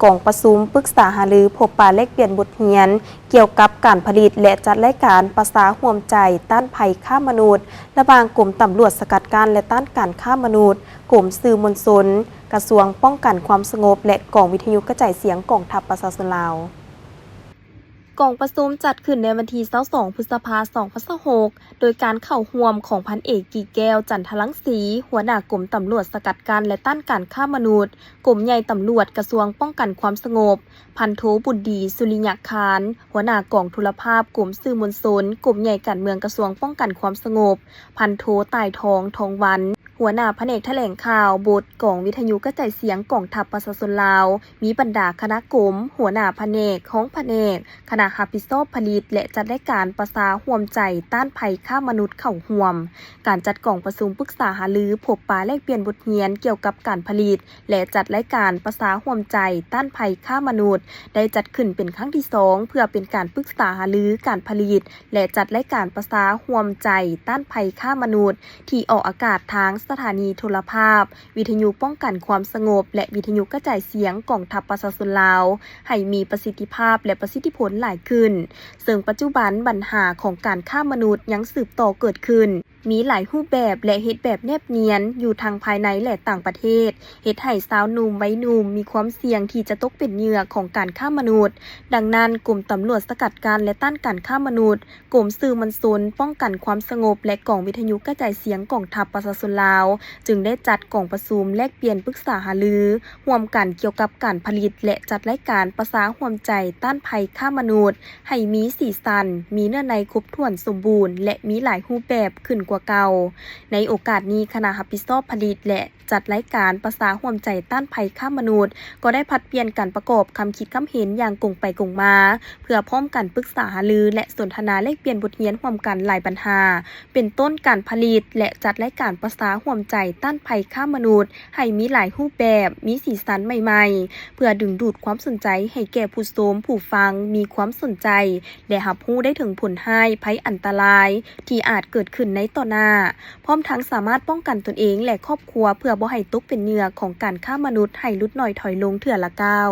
ກອງປະຊຸມປຶກສາຫາລືພົບປະແລກປ່ຽນບົດຮຽນກ່ຽວກັບການຜະລິດ ແລະ ຈັດລາຍການປະຊາຮ່ວມໃຈຕ້ານໄພຄ້າມະນຸດ ລະຫວ່າງກົມຕຳຫຼວດສະກັດກັ້ນ ແລະ ຕ້ານການຄ້າມະນຸດ, ກົມສື່ມວນຊົນ, ກະຊວງປ້ອງກັນຄວາມສະຫງົບ ແລະ ກອງວິທະຍຸກະຈາຍສຽງກອງທັບປະຊາຊົນລາວ. ກອງປະຊຸມຈັດຂຶ້ນໃນວັນທີຊາວສອງ ພຶດສະພາ ສອງພັນຊາວຫົກ ໂດຍການເຂົ້າຮ່ວມຂອງພັນເອກ ກີແກ້ວ ຈັນທະລັງສີ ຫົວໜ້າກົມຕຳຫຼວດສະກັດກັ້ນ ແລະ ຕ້ານການຄ້າມະນຸດ, ກົມໃຫຍ່ຕຳຫຼວດ ກະຊວງປ້ອງກັນຄວາມສະຫງົບ, ພັນໂທ ບຸນດີ ສຸລິຍະຄານ ຫົວໜ້າກອງໂທລະພາບ ກົມສື່ມວນຊົນ, ກົມໃຫຍ່ການເມືອງ ກະຊວງປ້ອງກັນຄວາມສະຫງົບ, ພັນໂທ ຕ່າຍທອງ ທອງວັນ ຫົວໜ້າພະແນກຖະແຫຼງຂ່າວບົດ ກອງວິທະຍຸກະຈາຍສຽງກອງທັບປະຊາຊົນລາວ, ມີບັນດາຄະນະກົມ, ຫົວໜ້າພະແນກ, ຮອງພະແນກ, ຄະນະຮັບຜິດຊອບຜະລິດ ແລະ ຈັດລາຍການປະຊາຮ່ວມໃຈຕ້ານໄພຄ້າມະນຸດເຂົ້າຮ່ວມ. ການຈັດກອງປະຊຸມປຶກສາຫາລືພົບປະແລກປ່ຽນບົດຮຽນກ່ຽວກັບການຜະລິດ ແລະ ຈັດລາຍການປະຊາຮ່ວມໃຈຕ້ານໄພຄ້າມະນຸດ ໄດ້ຈັດຂຶ້ນເປັນຄັ້ງທີສອງ ເພື່ອເປັນການປຶກສາຫາລືການຜະລິດ ແລະ ຈັດລາຍການປະຊາຮ່ວມໃຈຕ້ານໄພຄ້າມະນຸດ ທີ່ອອກອາກາດທາງສະຖານີໂທລະພາບ, ວິທະຍຸປ້ອງກັນຄວາມສະຫງົບ ແລະ ວິທະຍຸກະຈາຍສຽງກອງທັບປະຊາຊົນລາວ ໃຫ້ມີປະສິດທິພາບ ແລະ ປະສິດທິຜົນຫຼາຍຂຶ້ນ, ເຊິ່ງປັດຈຸບັນບັນຫາຂອງການຄ້າມະນຸດຍັງສືບຕໍ່ເກີດຂຶ້ນ, ມີຫຼາຍຮູບແບບ ແລະ ເຮັດແບບແນບນຽນຢູ່ທັງພາຍໃນ ແລະ ຕ່າງປະເທດ, ເຮັດໃຫ້ຊາວໜຸ່ມໄວໜຸ່ມມີຄວາມສ່ຽງທີ່ຈະຕົກເປັນເຫຍື່ອຂອງການຄ້າມະນຸດ. ດັ່ງນັ້ນ, ກົມຕຳຫຼວດສະກັດກັ້ນ ແລະ ຕ້ານການຄ້າມະນຸດ, ກົມສື່ມວນຊົນ, ປ້ອງກັນຄວາມສະຫງົບ ແລະ ກອງວິທະຍຸກະຈາຍສຽງກອງທັບປະຊາຊົນລາວ ຈຶ່ງໄດ້ຈັດກອງປະຊຸມແລກປ່ຽນປຶກສາຫາລືຮ່ວມກັນກ່ຽວກັບການຜະລິດ ແລະ ຈັດລາຍການປະຊາຮ່ວມໃຈຕ້ານໄພຄ້າມະນຸດ ໃຫ້ມີສີສັນ, ມີເນື້ອໃນຄົບຖ້ວນສົມບູນ ແລະ ມີຫຼາຍຮູບແບບຂຶ້ນກວ່າເກົ່າ. ໃນໂອກາດນີ້, ຄະນະຮັບຜິດຊອບຜະລິດ ແລະ ຈັດລາຍການປະຊາຮ່ວມໃຈຕ້ານໄພຄ້າມະນຸດ ກໍໄດ້ຜັດປ່ຽນການປະກອບຄຳຄິດຄຳເຫັນຢ່າງກົງໄປກົງມາ ເພື່ອພ້ອມກັນປຶກສາຫາລື ແລະ ສົນທະນາແລກປ່ຽນບົດຮຽນຮ່ວມກັນຫຼາຍບັນຫາ ເປັນຕົ້ນການຜະລິດ ແລະ ຈັດລາຍການປະຊາຮ່ວມໃຈຕ້ານໄພຄ້າມະນຸດ ໃຫ້ມີຫຼາຍຮູບແບບ, ມີສີສັນໃໝ່ໆ ເພື່ອດຶງດູດຄວາມສົນໃຈໃຫ້ແກ່ຜູ້ຊົມ, ຜູ້ຟັງ ມີຄວາມສົນໃຈ ແລະ ຮັບຮູ້ໄດ້ເຖິງຜົນຮ້າຍ, ໄພອັນຕະລາຍທີ່ອາດເກີດຂຶ້ນໃນຕໍ່ໜ້າ, ພ້ອມທັງສາມາດປ້ອງກັນຕົນເອງ ແລະ ຄອບຄົວ ເພື່ອບໍ່ໃຫ້ຕົກເປັນເຫຍື່ອຂອງການຄ້າມະນຸດໃຫ້ຫຼຸດໜ້ອຍຖອຍລົງເທື່ອລະກ້າວ.